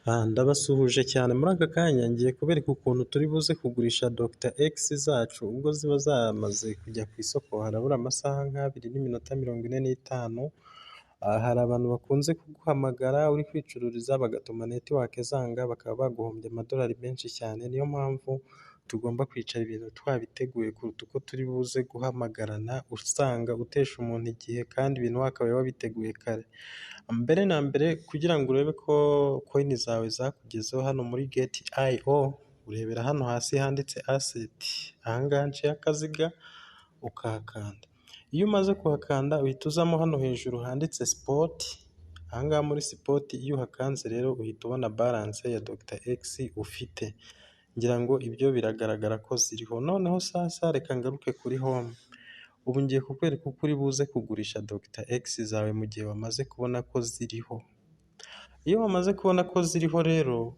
Ndabasuhuje cyane. Muri aka kanya ngiye kubereka ukuntu turi buze kugurisha Dr X zacu ubwo ziba zamaze kujya ku isoko, harabura amasaha nk'abiri n'iminota 45. Hari abantu bakunze kuguhamagara uri kwicururiza bagatuma network zanga, bakaba baguhombya amadolari menshi cyane. Niyo mpamvu tugomba kwicara ibintu twabiteguye kuruta uko turi buze guhamagarana, usanga utesha umuntu igihe kandi ibintu wakabaye wabiteguye kare. Mbere na mbere, kugira ngo urebe ko coin zawe zakugezeho hano muri Gate.io, urebera hano hasi handitse asset, aha ngaha nciye akaziga, ukahakanda. Iyo umaze kuhakanda, uhita uzamo hano hejuru handitse spot. Aha ngaha muri spot iyo uhakanze rero, uhita ubona balance ya Dr X ufite. Ngira ngo ibyo biragaragara ko ziriho. Noneho sasa reka ngaruke kuri home. Ubu ngiye kukwereka uko uri buze kugurisha Dr X zawe mu gihe wamaze kubona ko ziriho. Iyo wamaze kubona ko ziriho rero,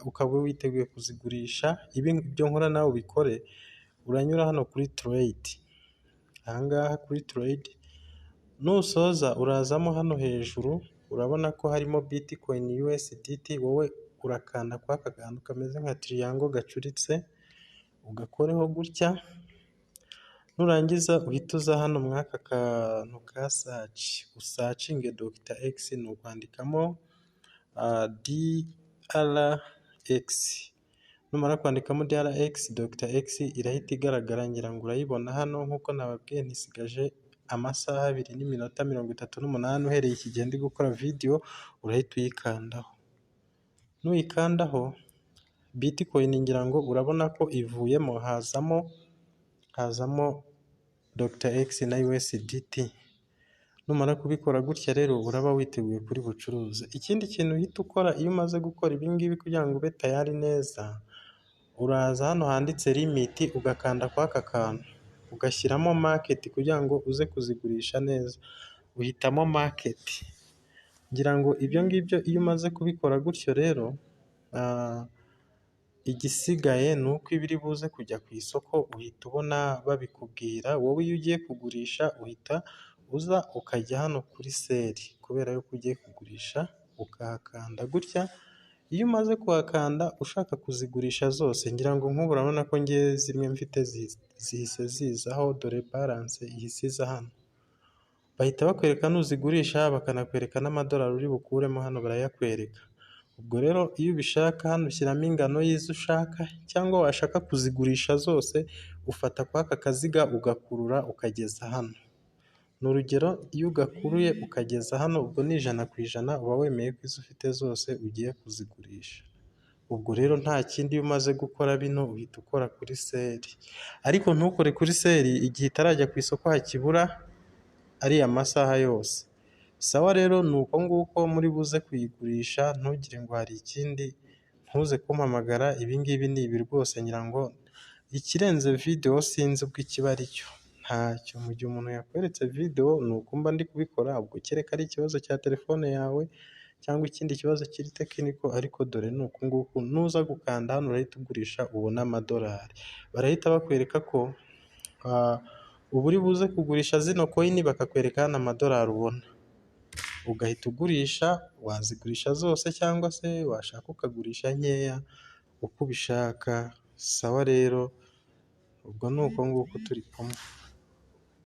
ukaba witeguye kuzigurisha, ibi ibyo nkora nawe ubikore, uranyura hano kuri trade. Aha ngaha kuri trade, nusoza urazamo hano hejuru, urabona ko harimo Bitcoin, USDT, wowe urakanda kuri aka kantu kameze nka triangle gacuritse, ugakoreho gutya, nurangiza uhite uza hano muri aka kantu ka search, usearchinge Dr X, ni ukwandikamo DRX. Numara kwandikamo DRX, Dr X irahita igaragara, ngira ngo urayibona hano. Nk'uko nababwiye, ntisigaje amasaha 2 n'iminota 38 uhereye iki gihe ndi gukora video, urahita uyikandaho. Nuyikandaho, Bitcoin ngira ngo urabona ko ivuyemo, hazamo Dr X na USDT. Numara kubikora gutya rero, uraba witeguye kuri bucuruze. Ikindi kintu uhita ukora iyo umaze gukora ibi ngibi, kugira ngo ube tayari neza, uraza hano handitse limit, ugakanda kuri aka kantu, ugashyiramo market kugira ngo uze kuzigurisha neza, uhitamo market. Ngira ngo ibyo ngibyo iyo umaze kubikora gutyo rero, igisigaye ni uko iba iri buze kujya ku isoko, uhita ubona babikubwira. Wowe iyo ugiye kugurisha, uhita uza ukajya hano kuri sell, kubera yuko ugiye kugurisha, ukahakanda gutya. Iyo umaze kuhakanda ushaka kuzigurisha zose, ngira ngo nk'ubu urabona ko ngewe zimwe mfite zihise zizaho, dore balance ihise iza hano. Bahita bakwereka nuzigurisha, bakanakwereka n'amadolari uri bukuremo, hano barayakwereka. Ubwo rero iyo ubishaka, hano ushyiramo ingano y'izo ushaka, cyangwa washaka kuzigurisha zose, ufata kuri aka kaziga ugakurura ukageza hano. Ni urugero, iyo ugakuruye ukageza hano, ubwo ni 100%, uba wemeye ko izo ufite zose ugiye kuzigurisha. Ubwo rero nta kindi, iyo umaze gukora bino uhita ukora kuri sell, ariko ntukore kuri sell igihe itarajya ku isoko, hakibura ariya masaha yose. Sawa rero, ni uko nguko muri buze kuyigurisha, ntugire ngo hari ikindi, ntuze kumpamagara. Ibi ngibi ni ibi rwose, ngira ngo ikirenze video sinzi ubwo ikiba ari cyo, ntacyo. Mu gihe umuntu yakweretse video ni uko mba ndi kubikora, ubwo kereka ari ikibazo cya telefone yawe cyangwa ikindi kibazo kiri technical, ariko dore ni uku nguku. Nuza gukanda hano, urahita ugurisha ubone amadolari. Barahita bakwereka ko uba uri buze kugurisha zino coin, bakakwereka hano amadolari ubona, ugahita ugurisha. Wazigurisha zose cyangwa se washaka ukagurisha nkeya, uko ubishaka. Sawa rero, ubwo ni uko nguko, turi kumwe.